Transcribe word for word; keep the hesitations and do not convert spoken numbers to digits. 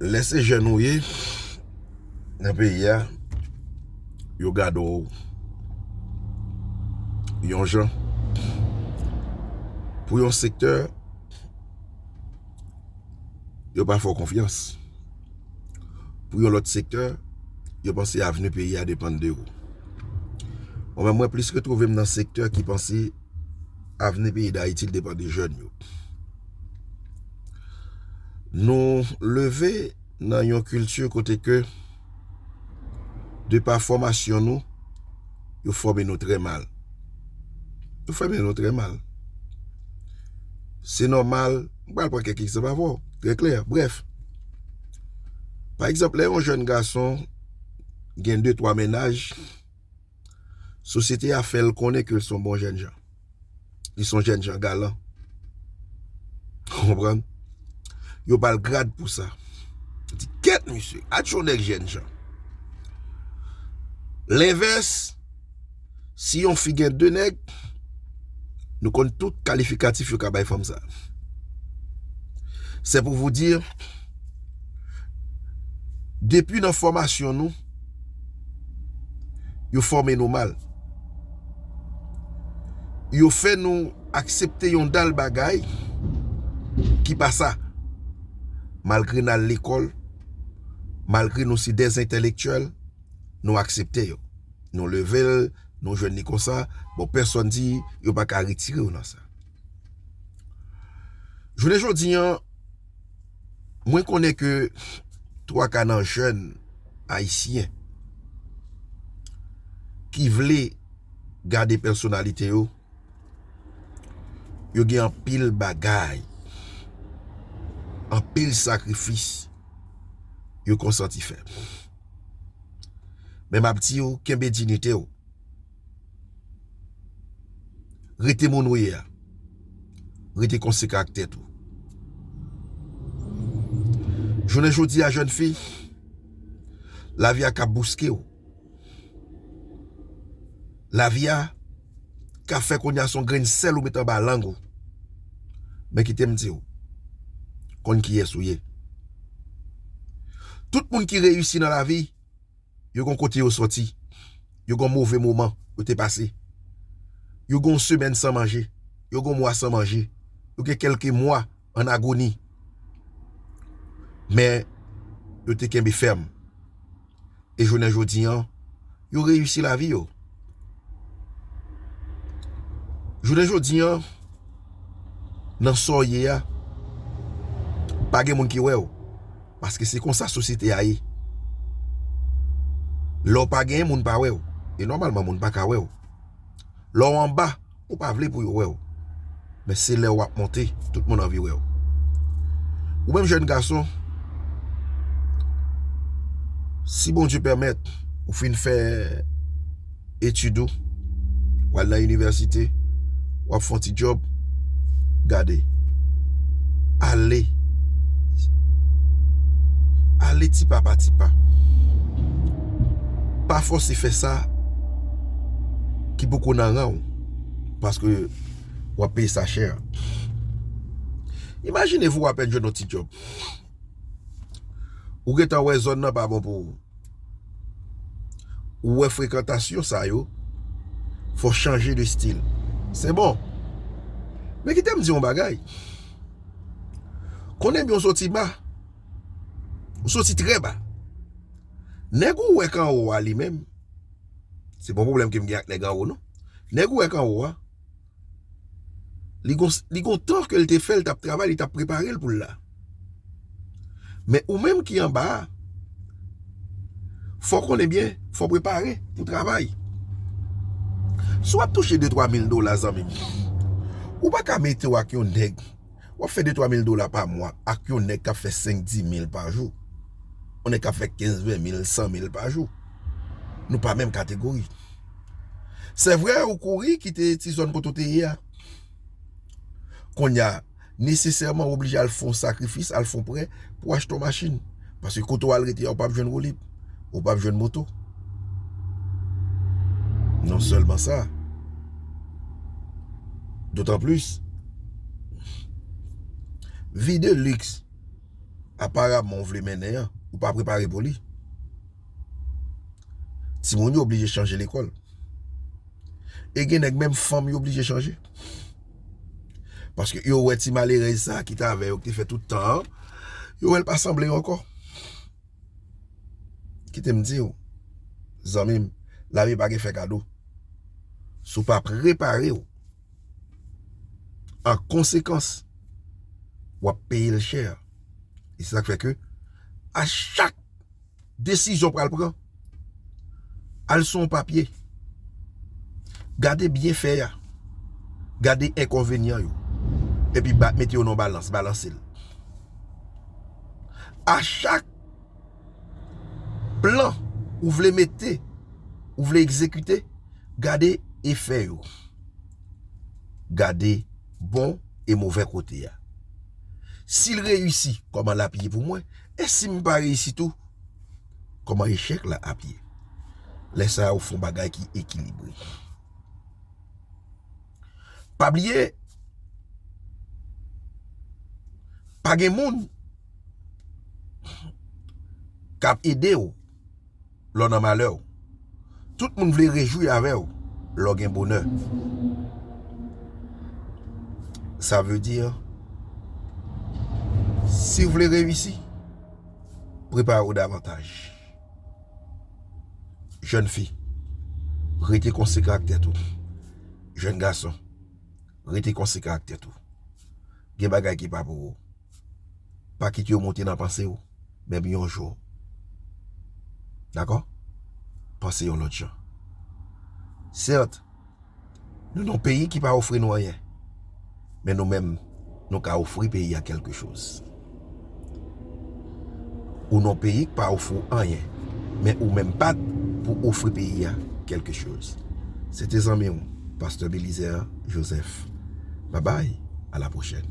Lè se jèn ou ye nan peyi a, yo gade w yon jan. Pou yon sektè, yo pa fè w konfyans. Pou yon lòt sektè, yo panse avni peyi a depann de ou. Mwen menm, mwen plis retwouve m nan sektè ki panse avni peyi Dayiti depann de jèn yo. Nou leve nan yon kilti kote ke, de pa fòmasyon nou, yo fòme nou trè mal. Yo fòme nou trè mal. Se nòmal, m pral pran kèk egzanp avè w, trè klè. Brèf, pa egzanp, lè yon jèn gason gen de, twa mennaj, sosyete a fè l konnen ke l se yon bon jèn jan. Li se yon jèn jan galan. Ou konprann? Yo ba l grad pou sa. Yo di, "Kèt, misye, gad yon nèg jèn jan." Lenvès, si yon fi gen de nèg, nou konn tout kalifikatif yo ka bay fanm sa. C'est pour vous dire, depi nan fòmasyon nou, yo fòme nou mal. Yo fè nou aksepte yon dal bagay ki pa sa. Malgre n al lekòl, malgre nou se dè entèlektyèl, nou aksepte yo. Nou leve l, nou jwenn li konsa, bon, pèsonn di yo pa ka retire w nan sa. Jounen jodi an, mwen konnen ke twa ka nan jèn ayisyen ki vle gade pèsonalite yo, yo gen anpil bagay, anpil sakrifis yo konsanti fè. Men m ap di w, kenbe diyite w. Rete moun ou ye a. Rete konsekan ak tèt ou. Jounen jodi a, jèn fi, lavi a ka bouske w. Lavi a ka fè kounye a se yon grenn sèl ou met anba lang ou. Men kite m di w, konn kiyès ou ye. Tout moun ki reyisi nan lavi, yo gon kote yo sòti. Yo gon move moman yo te pase. Yo gon semèn san manje. Yo gon mwa san manje. Yo gen kèlke mwa an agoni. Men, yo te kenbe fèm. E jounen jodi an, yo reyisi lavi yo. Jounen jodi an, nan sa w ye a, pa gen moun ki wè w. Paske se konsa sosyete a ye. Lè w pa genyen, moun pa wè w. E nòmalman, moun pa ka wè w. Lè w anba, ou pa vle pou yo wè w. Men se lè w ap monte, tout moun anvi wè w. Ou menm jèn gason, si Bondye pèmèt, ou fin fè etid ou, w al nan inivèsite, w ap fè yon ti djòb, gade. Ale. Ale ti pa pa ti pa. Pa fòse fè sa ki poko nan ran w, paske w ap peye sa chè. Imajine w apèn jwenn yon ti djòb. Ou gentan wè zòn nan pa bon pou ou. Ou wè frekantasyon sa yo, fò chanje de stil. Se bon. Men kite m di yon bagay. Konnen byen w soti ba. Ou soti trè ba. Nèg ou wè k anwo a li menm, se pa yon pwoblèm ke m gen ak nèg anwo, non. Nèg ou wè k anwo a, li gon, li gon tan ke l te fè, l t ap travay, li t ap prepare l pou l la. Men ou menm ki anba a, fò w konnen byen, fò w prepare pou travay. Si w ap touche de twa mil dola, zanmi m, ou pa ka mete w ak yon nèg, w ap fè de twa mil dola pa mwa ak yon nèg k ap fè senk, dis mil pa jou. Yon nèg k ap fè kenz, ven mil, san mil pa jou. Nou pa menm kategori. Se vre, ou kouri kite ti zòn kote w te ye a. Kounye a, nesesèman, ou oblije al fè yon sakrifis, al fè yon prè pou w achte yon machin. Paske kote w al rete a, ou p ap jwenn woulib, ou p ap jwenn moto. Non sèlman sa, dotan plis, vi de liks aparaman ou vle mennen an, ou pa prepare pou li. Timoun yo oblije chanje lekòl. E gen nèg menm fanm yo oblije chanje. Paske yo wè ti malerèz sa a ki t avè yo, ki te fè tout tan an, yo wè l pa sanble yo ankò. Kite m di w, zanmi m, lavi pa gen fè kado. Si w pa prepare w, an konsekans, w ap peye l chè. E se sa k fè ke a chak desizyon w pral pran, al sou yon papye, gade byenfè a, gade enkonvenyan yo, epi ba, mete yo nan balans, balanse l. A chak plan ou vle mete, ou vle egzekite, gade efè yo. Gade bon e movè kote a. Si l reyisi, kòman l ap ye pou mwen? E si m pa reyisi tou, kòman echèk la ap ye? Lè sa a, ou fè yon bagay ki ekilibre. Pa bliye, pa gen moun k ap ede w lè w nan malè w. Tout moun vle rejwi avè w lè w gen bonè. Sa vle di, si w vle reyisi, prepare w davantaj. Jèn fi, rete konsekre ak tèt ou. Jèn gason, rete konsekre ak tèt ou. Gen bagay ki pa pou ou. Pa kite yo monte nan panse w, menm yon jou. Dakò? Panse yon lòt jan. Sèt, nou nan yon peyi ki pa ofri nou anyen. Men nou menm, nou ka ofri peyi a kèlke choz. Ou nan yon peyi ki pa ofri w anyen. Men ou menm pa t pou ofri peyi a kèlke choz. Se te zanmi w, Pastè Belizaire Joseph. Babay, a la pwochèn.